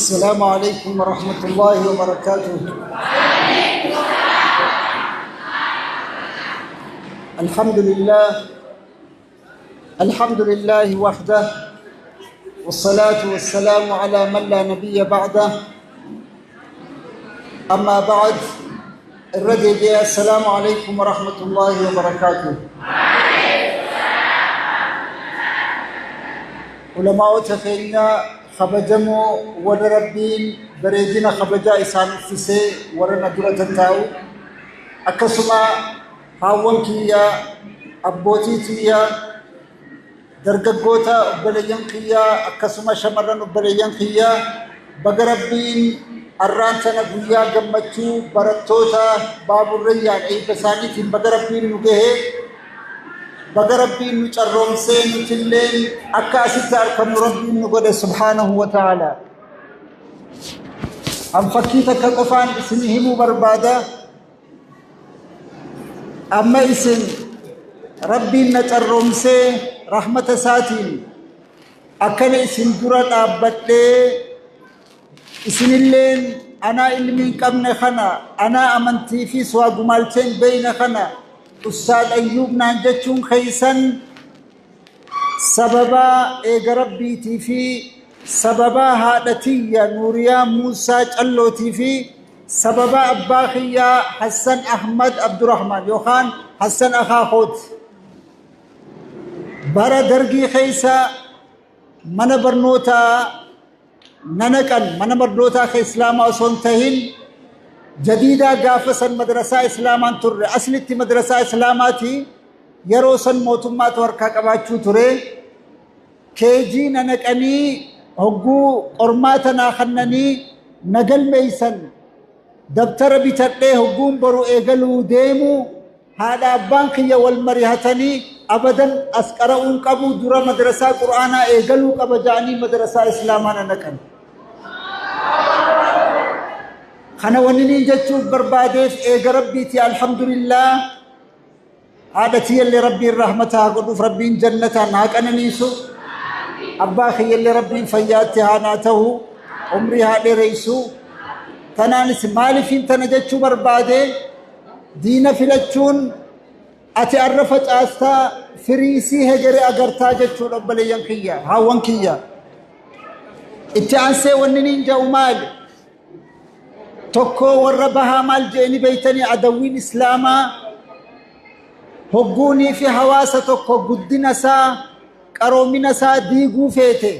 السلام عليكم ورحمة الله وبركاته. الحمد لله، الحمد لله وحده، والصلاة والسلام على من لا نبي بعده. أما بعد، الرجل، السلام عليكم ورحمة الله وبركاته. Ulamaa'ota keenya kabajamoo, warra Rabbiin bareedina kabajaa isaan uffisee warra na dura tattaa'u, akkasuma haawwan kiyya, abbootii tiyya, dargaggoota obboleeyyan kiyya, akkasuma shamarran obboleeyyan kiyya, baga Rabbiin arraan tana guyyaa gammachuu barattoota Baaburrayyaan eebba isaaniitiin baga Rabbiin nu gahe, baga Rabbiin nu carroomsee nutilleen akka asitti argamnu Rabbiin nu godhe subhaanahu wa ta'ala. An fakkii takka qofaan isin himuu barbaada. Amma isin Rabbiin na carroomsee rahmata isaatiin akkana isin dura dhaabbadhee, isinilleen anaa ilmi hin qabne kana, anaa amantii fi waa gumaalchee hin beeyne kana Ustaad Ayyuub naan jechuun keeysan sababaa eega Rabbiitii fi sababaa haadha tiyya Nuuriyaa Muusaa Callootii fi sababaa abbaa kiyyaa Hassan Ahmad Abdurrahman yookaan Hassan Akaakooti. Bara Dargii keessa mana barnootaa nanaqan, mana barnootaa ka Islaamaa osoo hin tahin jadiidaa. Gaafa san madrasaa Islaamaan turre, aslitti madrasaa Islaamaati. Yeroo san mootummaatu harkaa qabaachuu ture. Keejii na naqanii, hogguu qormaata naa kannanii na galmeeysan, dabtara bitadhee hogguun boru eegaluu deemu, haadha abbaan kiyya wal marihatanii, abadan as qara'uun qabu, dura madrasaa Qur'aanaa eegaluu qaba ja'anii madrasaa Islaamaa na naqan. Kana wanni niin jechuuf barbaadeef, eega Rabbiiti alhamdulillah, haadha tiyyallee Rabbiin rahmata haa godhuuf, Rabbiin jannataan haa qananiisu. Abbaa kiyyallee Rabbiin fayyaatti haa naa ta'u, umrii haa dheereysu. Tanaanis maaliifin tana jechuu barbaade? Diina filachuun ati arra facaastaa, firiisii hegere agartaa jechuudha. Obboleeyyan kiyya, haawwan kiyya, itti aansee wanni niin jedhu maali? Tokko warra bahaa maal je'eni beeytanii? Adawwiin Islaamaa hogguunii fi hawaasa tokko guddina isaa, qaroomina isaa diiguu feete,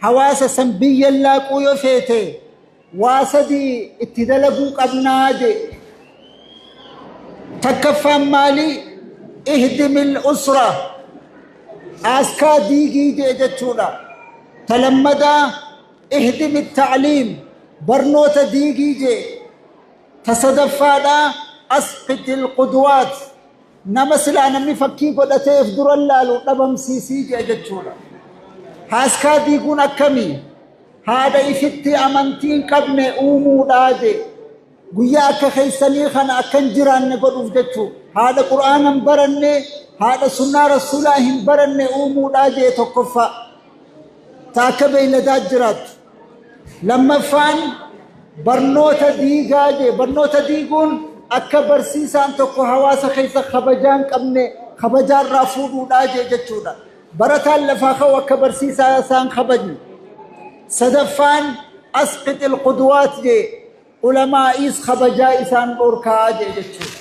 hawaasa san biyya laaquu yoo feete, waa sadii itti dalaguu qabnaa je. Takkaffaan maali? اهدم الأسرة, aaskaa diigii jee jechuudha. Talammadaa اهدم التعليم, barnoota diigii jee. Ta sadaffaadhaa أسقط القدوات, nama silaa namni fakkii godhateef dura laalu dhabamsiisii jee jechuudha. Haaskaa diiguun akkamii? Haadha ifitti amantii hin qabne uumuudhaa jee. Guyyaa akka keeysanii kana akka hin jiraanne godhuuf jechuu. Haadha Qur'aana hin baranne, haadha sunnaa Rasuulaa hin baranne uumuudhaa jee tokkoffaa. Ta akka beeyladaa jiraattu. Lammaffaan barnoota diigaa jee. Barnoota diiguun akka barsiisaan tokko hawaasa keessa kabajaa hin qabne kabajaarraa fuudhuudhaa jee jechuudha. Barataan lafaa ka'u akka barsiisaa isaan kabajne. Sadaffaan أسقط القدوات jee, ulamaa'iis kabajaa isaan dhorkaa jee jechuudha.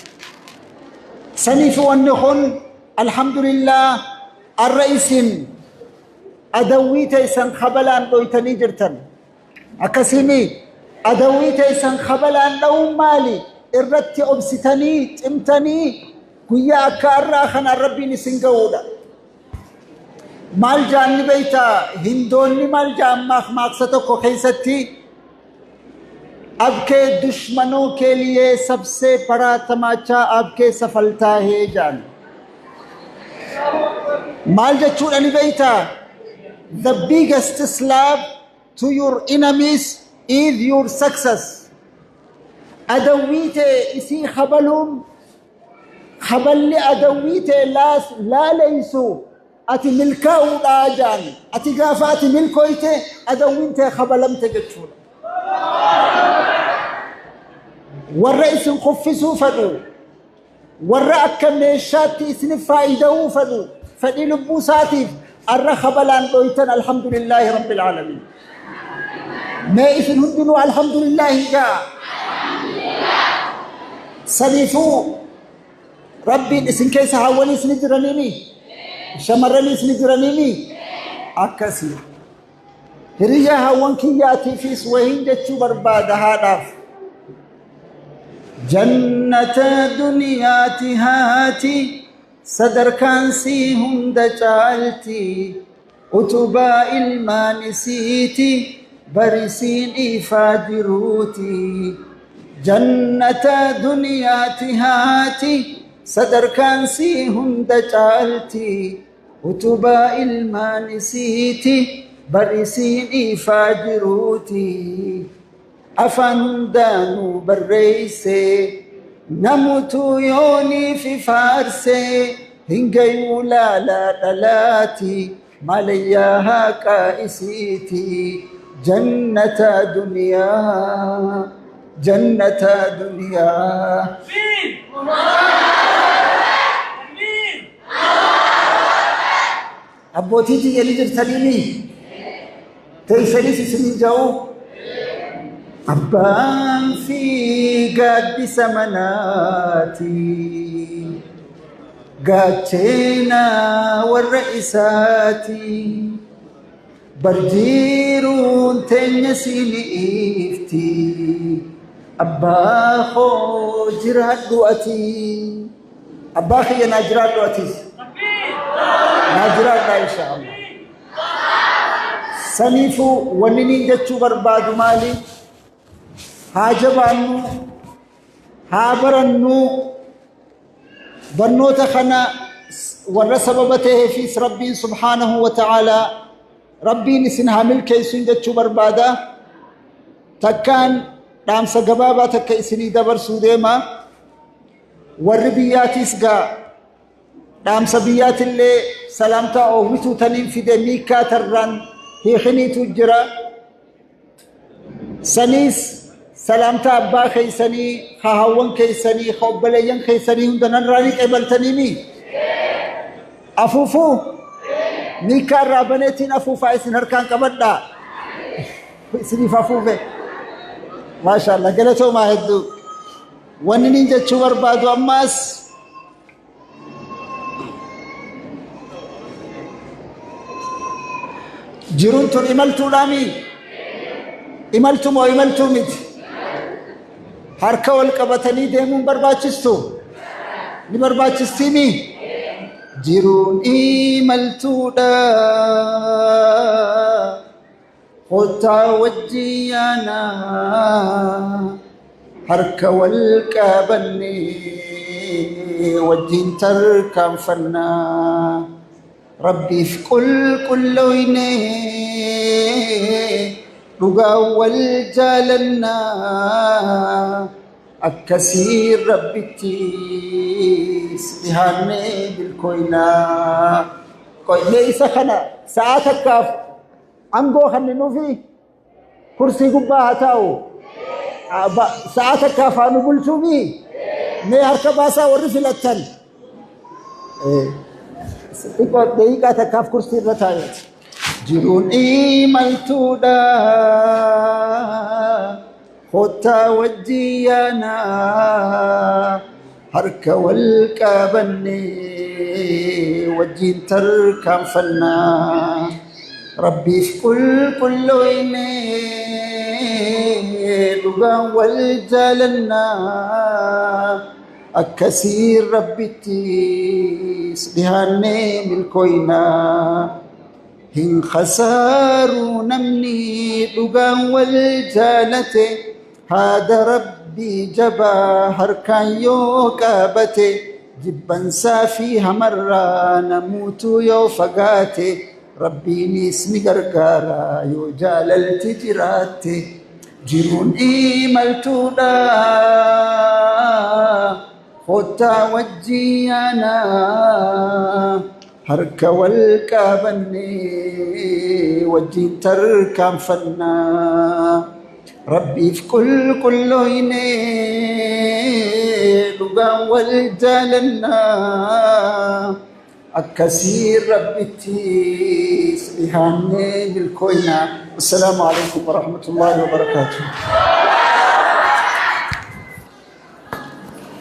Saniif wanni kun alhamdulillah arra isin adawwii teessan kabalaan dhoytanii jirtan. Akkasimi adawwii teessan kabalaan dha'uun maali? Irratti obsitanii cimtanii guyyaa akka har'aa kanaan Rabbiin isin ga'uudha. Maal jaanni beeytaa? Hindoonni maal jaan maakmaaksa tokko keessatti? आपके दुश्मनों के लिए सबसे बड़ा तमाचा आपके सफलता है jaan. Maal jechuudha ni beeytaa? The biggest slap to your enemies is your success. Adawwii ta'e isii kabaluun, kaballi adawwii ta'e laaleysu. Ati milkaa'uudhaa jaan. Ati gaafa ati milkooyte adawwiin tee kabalamte jechuudha. Warra isin kuffisuu fedhu, warra akka meeshaatti isinif faayida'uu fedhu, fedhii lubbuu isaatiif arra kabalaan dhoytan alhamdulillaahi rabbil aalamiin. Mee isin hundinuu alhamdulillaahi ja'a. Saniifuu Rabbiin isin keessa hawwaniis ni jiraniimi? Shamarraniis ni jiraniimi? Akkasii. Hiriyyaa hawwan kiyyaatiifis wahiin jechuu barbaada haadhaaf. Jannata duniyaati haati sadarkaan sii hunda caalti utubaa ilmaan isiiti barisiin ifaa jiruuti. Jannata duniyaati haati sadarkaan sii hunda caalti utubaa ilmaan isiiti barisiin ifaa jiruuti. Afaan hundaanuu barreeyse namutuu yooniifi faarse hin gayuu laalaa dhalaati maalayyaa haqaa isiiti jannata duniyaa jannata duniyaa. Abbootii tiyya ni jirtaniini? Teessaniis isiniin ja'u? Abbaan fi gaaddisa manaati. Gaacheena warra isaati. Barjiiruun teenya siini ifti. Abbaa koo jiraadhu ati. Abbaa kiyya naa jiraadhu atis. Naa jiraadhaa insha Allah. Saniifuu wanni niin jechuu barbaadu maali? Haa jabaannu, haa barannu, barnoota kana warra sababa ta'eefis Rabbiin subhaanahu wa ta'aalaa Rabbiin isin haa milkeessuun jechuu barbaada. Takkaan dhaamsa gabaabaa takka isinii dabarsuu deema. Warri biyyaatiis gaa dhaamsa biyyaatillee salaamtaa oowwituu taniin fide miikkaa tarraan hiikiniitu jira. Saniis salaamtaa abbaa keessanii, ka hawwan keessanii, ka obboleeyyan keessanii hunda narraa ni qeebaltaniimi. Afuufuu miikkaa irraa baneetiin afuufaa isin harkaan qabadhaa. Isiniif afuufe. Maashaallah galatoomaa hedduu. Wanni niin jechuu barbaadu ammaas jiruun tun imaltuudhaami imaltu moo imaltuu miti harka wal qabatanii deemuun barbaachistu ni barbaachistiimi jiruun imaltuudha Kottaa wajjin yaanaa harka wal qabannee wajjin tarkaanfannaa Rabbiif qulqullooynee dhugaa wal jaalannaa akkasiin Rabbittis dhihaannee milkooynaa. Mee isa kana sa'aa takkaaf Angoo kenninuufi kursii gubbaa haa taa'u. Sa'a takkaaf haa nu bulchuufi mee harka baasaa warri filattan. Xiqqoo daqiiqaa takkaaf kursii irra taa'eeti. Jiruun imaltuudha. Kottaa wajjin yaanaa harka wal qabannee wajjin tarkaanfannaa. Rabbiif qulqullooynee dhugaan wal jaalannaa. Akkasiin Rabbittis dhihaannee milkooynaa. Hin khasaaru namni dhugaan wal jaalate haada rabbii jabaa harkaan yoo qabate jibbansaa fi hamarraa namuutuu yoo fagaate rabbiinis ni gargaara yoo jaalalti jiraatte jiruun imaltuudha kottaa wajjin yaanaa. Harka wal qabannee wajjin tarkaanfannaa. Rabbiif qulqullooynee dhugaan wal jaalannaa. Akkasiin Rabbittis dhihaannee milkooyna. Assalaamu alaikum warahmatullaahi wabarakaatuh.